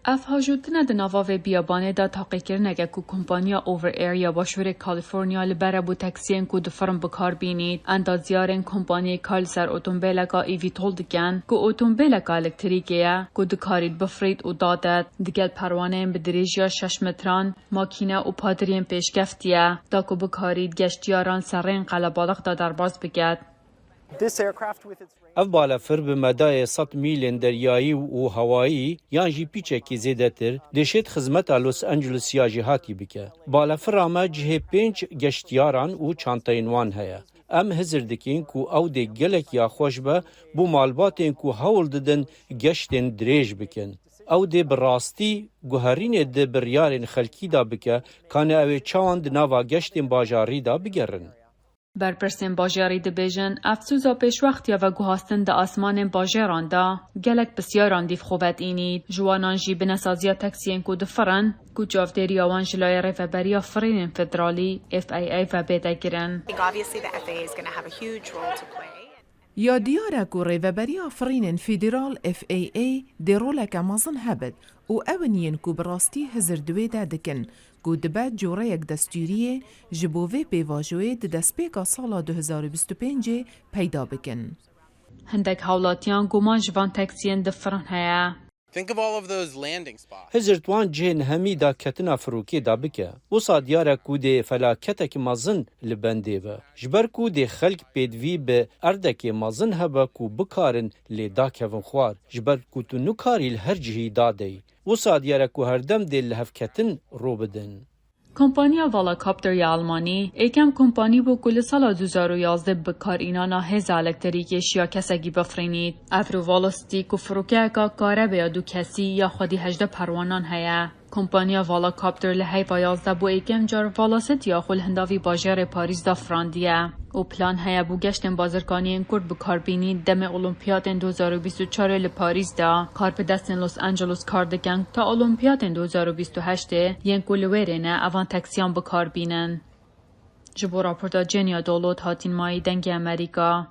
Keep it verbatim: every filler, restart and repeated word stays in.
Ev hajotine di nava vê biyabanê de taqîkirineke ku kompaniya Over Air ya Başûrê California li ber e bo taksiyên ku difirin bi kar bînît. Endazyarên kompaniyê kar li ser otombêleka eVTOL dikin, ku otombêleka elektrîkê ye, ku dikarît bifirît û dadet. Digel perwaneyên bi dirêjiya şeş metran, makîne û padiriyên pêşkeftî ye, da ku bikarît geştiyaran li ser rêyên qelebalix de derbas biket. Ev balafir bi medayê sed mîlên deryayî û hewayî yan jî pîçekî zêdetir dê şêt xizmeta Los Angeles ya jêhatî bike. Balafira me cihê pênc geştiyaran û çanteyên wan heye. Em hizir dikin ku ew dê gelek ya xweş be bo malbatên ku hewl didin geştên dirêj bikin. Ew dê bi rastî guherînê di biryarên xelkî de bike, kanê ew ê çawan di nava geştên bajarî de bigerin. Berpirsên bajarî dibêjin, ev sûza pêşwext ya veguhastin di asmanên bajêran de gelek pisyaran dîv xwe vedînît. Ji wanan jî binesaziya taksiyên ku difirin, ku çavdêriya wan ji layê Rêveberiya Firînên Federalî, F A A, ve bête kirin. I think obviously the F A A is going to have a huge role to play. Ya diyar e ku Rêveberiya Firînên Federal, F A A, dê roleke mezin hebit û ew in yên ku bi rastî hizir di wê de dikin, ku dibe coreyek destûriyê ji bo vê pêvajoyê di destpêka sala du hezar û bîst û pêncê peyda bikin. Hindek hawlatiyan guman ji van taksiyên difirin heye. Think of all of those landing spots. Hizir di wan cihên hemî daketina firokê de bike. Wisa diyar e ku dê felaketekî mezin li bendê be. Ji ber ku dê xelk pêdivî bi erdekê mezin hebe ku bikarin lê dakevin xwar. Ji ber ku tu nikarî li her cihî dadeyî. Wisa diyar e ku herdem dê lihevketin rû bidin. Kompaniya Volocopter ya Almanî êkem kompanî bû ku li sala du hezar û yazdeh bi karînana hêza elektrîkê şiya kesekî bifirînît. Ev rû Volocity ku firokeyeka karebê ya du kesî ya xwedî hejdeh perwanan heye. Kompaniya Volocopter li heyva yazdeh bo êkem car Velocity ya xwe li hindavî bajêrê Parîs de firandiye û plan heye bo geştên bazirkaniyên kurt bi kar bînî demê Olimpiyatên du hezar û bîst û çarê li Parîs de karbidestên Los Angeles kar dikin ta Olimpiyatên du hezar û bîst û heştê yên ku li wêrê ne evan taksiyan bi kar bînin. Ji bo raporta Cêniya Dolot, Hatîn Mayî, Dengê Amerîka.